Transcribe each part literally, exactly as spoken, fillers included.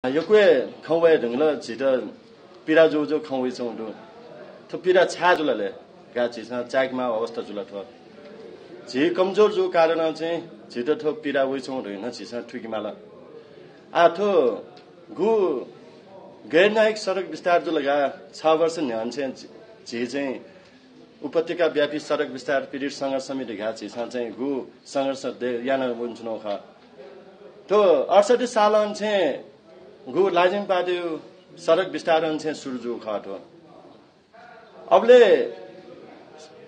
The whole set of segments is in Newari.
यक्व हे खँ वये धुंकल, झीत पीडा जू जू खँ वइच्वंगु दु। थ्व पीडा छाय् जुल ले धकाः झीसं चाय्केमाःगु अवस्था जुल थ्व। झी कमजोर जूगु कारणं चाहिँ झीत थ्व पीडा वइच्वंगु धइगु नं झीसं थुइकेमाल। आः थ्व गु गैर न्यायिक सडक विस्तार जुल धकाः छ वर्ष न्ह्यःने चाहिँ झी चाहिँ उपत्यका व्यापी सडक विस्तार पीडित संघर्ष समिति धकाः झीसं चाहिँ गु संघर्ष दे-, याना वनाच्वनागु खः। थ्व अठसट्ठी सालं चाहिँ गु लाजिमपादेयु सडक विस्तारं चाहिँ सुरु जूगु खः थ्व। अबले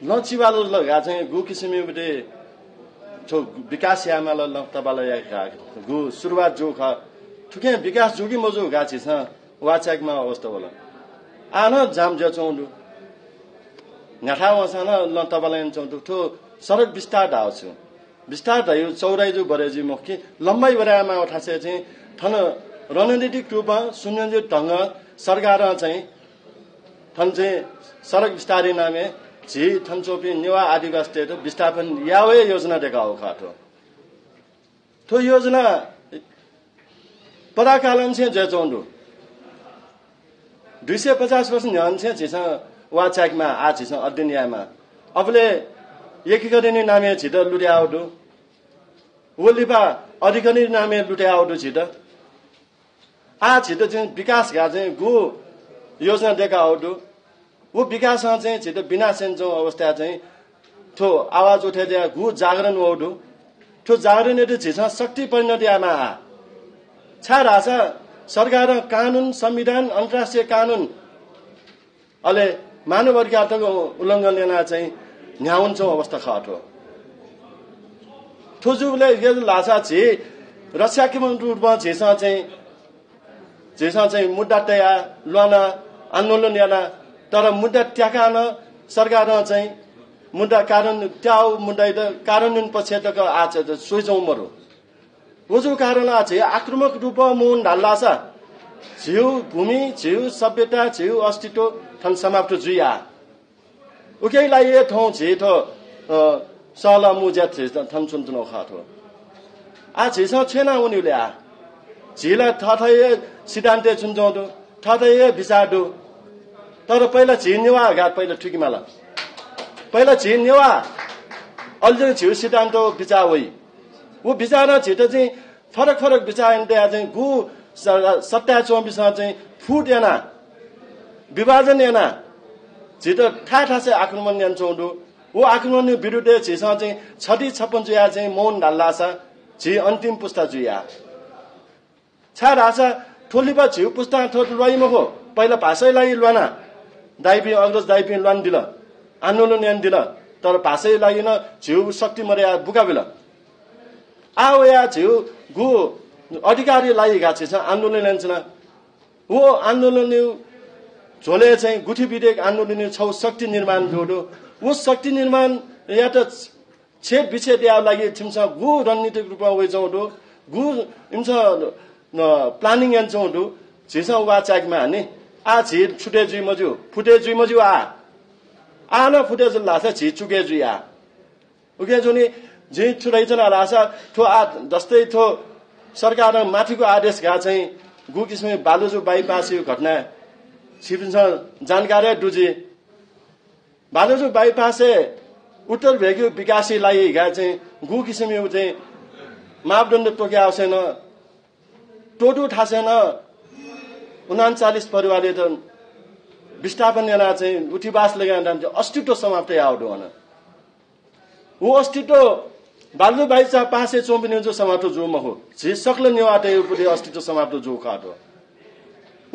लँ चिबाल जुल धकाः चाहिँ गु किसिमयु थ्व विकास यायेमाल, लँ तबाल यायेमाल धकाः गु सुरुवात जूगु खः। थुकिं विकास जू कि मजू धकाः झीसं वाः चाय्केमाःगु अवस्था वल। आः नं जाम जुयाच्वंगु दु। न्ह्याथाय् वंसां नं लँ तबाल यानाच्वंगु दु। थ्व सडक विस्तार धाःगु छु? विस्तार धइगु चौडाइ जू, बढे जुइ मखु कि, लम्बाइ बढे यायेमाःगु थासय् चाहिँ थन रणनीतिक रूपं सुनियोजित ढंगं सरकारं चाहिँ थन चाहिँ सडक विस्तारया नामय् झी थन च्वंपिं नेवाः आदिवासीतय्त विस्थापन यायेगु योजना दय्कागु खः थ्व। थ्व योजना पदाकालंनिसें जुयाच्वंगु दु। दुई सय पचास वर्ष न्ह्यःनिसें झीसं वाः चाय्केमाः, आः झीसं अध्ययन यायेमाः। अबलय् एकीकरणया नामय् झीत लुट्याःगु दु। व लिपा अधिकरणया नामय् लुट्याःगु दु झीत। आः झीत चाहिँ विकास धकाः चाहिँ गु योजना दय्काःगु दु। व विकासं चाहिँ झीत विनाश यानाच्वंगु अवस्थाय् चाहिँ थ्व आवाज उठे जुयाः गु जागरण वःगु दु। थ्व जागरणयात झीसं शक्ति परिणत यायेमाः आः। छाय्धाःसा सरकारं कानून, संविधान, अन्तर्राष्ट्रिय कानून, अले मानव अधिकारतय्गु उल्लंघन यानाः चाहिँ न्ह्यावनाच्वंगु अवस्था खः थ्व। थ्व जूबलय् गथे धाःसा झी रक्षात्मक रूपं झीसं चाहिँ झीसं चाहिँ मुद्दा तयाः ल्वाना, आन्दोलन याना, तर मुद्दा त्याकाः नं सरकारं चाहिँ मुद्दा कारण, त्याःगु मुद्दायात कार्यान्वयन पक्षय् तक आः चाहिँ स्वइच्वंगु मदु। व जूगु कारणं आः झी आक्रामक रूपं मवने धाल धाःसा झीगु भूमि, झीगु सभ्यता, झीगु अस्तित्व थन समाप्त जुइ आः। उकिया लागि हे थौं झी थ्व, अ, सहलह मू जुयाः झी थन च्वनाच्वनागु खः थ्व। आः झीसं छु याना वनेगु ले आः? झी ला थःथःगु हे सिद्धान्तय् च्वनाच्वंगु दु, थःथःगु हे बिचाः दु। तर पहिला झी नेवाः धकाः पहिला थुइकेमाल। पहिला झी नेवाः, अले जक झीगु सिद्धान्त बिचाः वइ। व बिचालं झीत चाहिँ फरक फरक बिचाः यानातयाः चाहिँ गु स-, सत्ताय् च्वंपिन्सं चाहिँ फुट यानाः, विभाजन यानाः झीत थाय् थासय् आक्रमण यानाच्वंगु दु। व आक्रमणया विरुद्धय् झीसं चाहिँ छधी छप्पन जुयाः चाहिँ मौन धाल धाःसा झी अन्तिम पुस्ता जुइ आः। छाय्धाःसा थ्व लिपा झीगु पुस्तां थ्व ल्वाइ मखु। पहिला भाषाया लागि ल्वाना, दाइपिं, अग्रज दाइपिं ल्वानादिल, आन्दोलन यानादिल, तर भाषाया लागि नं झीगु शक्ति मदयाः बुकाबिल। आः वयाः झीगु गु अधिकारया लागि धकाः झीसं आन्दोलन यानाच्वना। व आन्दोलनया झ्वलय् चाहिँ गुठी विधेयक आन्दोलनया छगू शक्ति निर्माण जूगु दु। व शक्ति निर्माणयात छेद विच्छेद यायेगु लागि छिमिसं गु रणनीतिक रूपं वइच्वंगु दु, गु इमिसं, अ, planning यानाच्वंगु दु, झीसं वाः चाय्केमाः नि। आः झी छुटे जुइ मज्यू, फुटे जुइ मज्यू आः। आः नं फुटे जुल धाःसा झी चुके जुइ आः। उकिं जुनि जिं छु धयाच्वना धाःसा थ्व आः जस्तै थ्व सरकारं माथिको आदेश धकाः चाहिँ गु किसिमं बालुजु बाइपासया घटना छिपिन्सं जानकारी दु जुइ। बालुजु बाइपासय् उत्तर भेगया विकासया लागि धकाः चाहिँ गु किसिमया चाहिँ मापदण्ड तोके आवश्यक नं, त्वःतू थासय् नं उनान्चालिस परिवारयात विस्थापन यानाः चाहिँ उठीबास लगय् यानाः अस्तित्व समाप्त याःगु दु अन। व अस्तित्व बालुजु बाइपासय् च्वंपिनिगु जक समाप्त जूगु मखु, झी सकल नेवाःतय्गु अस्तित्व समाप्त जूगु खः थ्व।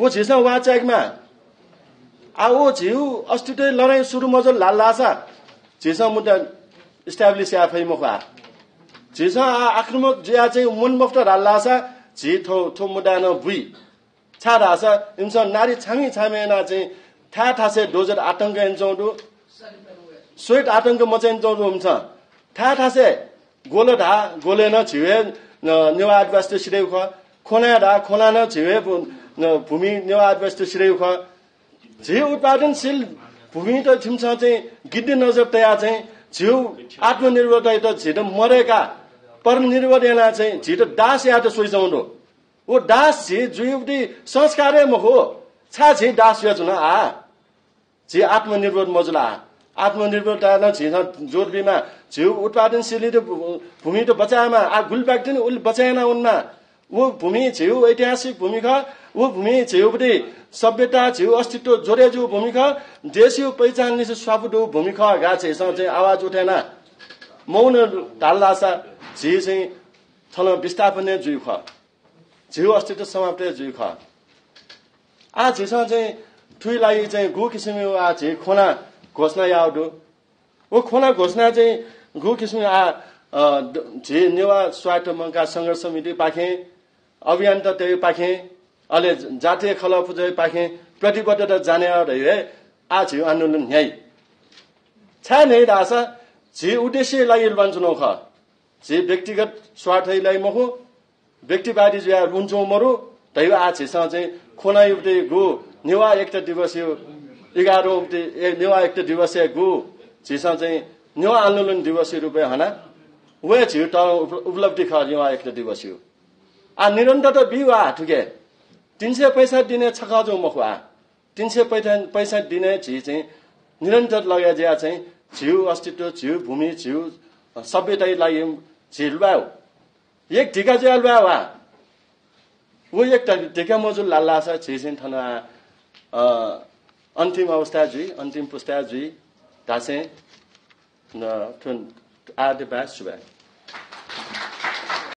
व झीसं वाः चाय्केमाः। आः व झीगु अस्तित्वया लडाइँ सुरु मजुल धाल धाःसा झीसं मुद्दा establish याये फइ मखु आः। झीसं आः आक्रामक जुयाः चाहिँ मन मफुत धाल धाःसा झी थ्व, थ्व मुद्दा नं बुइ। छाय्धाःसा इमिसं नारी छामी छामी यानाः चाहिँ थाय् थासय् दोजर आतंक यानाच्वंगु दु, शहीद आतंक मचायानाच्वंगु दु इमिसं। थाय् थासय् ग्वल धाः, ग्वलय् नं झीगु हे, अ, नेवाः आदिवासीत सिधइगु खः। खोलां धाः, खोलां नं झीगु हे भू-, अ, भूमि नेवाः आदिवासीत सिधइगु खः। झी उत्पादनशील भूमित छिमिसं चाहिँ गिद्धि नजर तयाः चाहिँ झीगु आत्मनिर्भरतायात झीत मदय्काः परनिर्भर यानाः चाहिँ झीत दास यायेत स्वइच्वंगु दु। व दास झी जुइगु संस्कार हे मखु। छाय् झी दास जुयाच्वन आ? झी आत्मनिर्भर मजुल आ? आत्मनिर्भरताय् नं झीसं जोड बीमाः। झीगु उत्पादनशील भूमित बचायेमाः। आ गुलिपाखें तिनि उलि बचाय् याना वनेमाः। व भूमि झीगु ऐतिहासिक भूमि खः। व भूमि झीगु सभ्यता, झीगु अस्तित्व जोडे जूगु भूमि खः। देशया पहिचानलिसे स्वापू दुगु भूमि खः। गा झीसं चाहिँ आवाज उठे याना मवन धाल धाःसा झी चाहिँ थन विस्थापन हे जुइ खः। झीगु अस्तित्व समाप्त हे जुइ खः। आ झीसं चाहिँ थुइ लागि चाहिँ गु किसिमया आ झी खोना घोषणा याः दु। व खोना घोषणा चाहिँ गु किसिमया आ, अ, द-, झी नेवाः स्वायत्त मंकाः संघर्ष समितिपाखें, अभियन्तातय्‌पाखें, अले जातीय खलः पुजापाखें प्रतिबद्धता जाने याः धइगु हे आ झीगु आन्दोलन न्ह्याइ। छाय् न्ह्याइ धाःसा झी उद्देश्य लागि लुनाच्वनागु खः। झी व्यक्तिगत स्वार्थया लागि मखु, व्यक्तिवादी जुयाः लुनाच्वंगु मरु धइगु आ झीसं चाहिँ खोनाया उति गु नेवाः एकता दिवसया एघारौं उति ए, नेवाः एकता दिवसया गु झीसं चाहिँ नेवाः आन्दोलन दिवसया रूपय् हना। व हे झीगु तःधंगु उप-, उपलब्धि खः नेवाः एकता दिवसया। आ निरन्तरता बी वा थुके। तीन सय पैंसठ्ठी दिनय् छकः जूगु मखु आ। तीन सय पैंसठ्ठी, पैंसठ्ठी दिनय् झी चाहिँ निरन्तर लगे जुयाः चाहिँ झीगु अस्तित्व, झीगु भूमि, झीगु सभ्यताया लागि झी लुबाय्। एक धिका जुयाः लुबाय् वा। व एक धिका मजुल धाल धाःसा झी चाहिँ थन आ, अ, अन्तिम अवस्था जुइ, अन्तिम पुस्ता जुइ धासें न, थुन आदि बाहेक सुभाय्।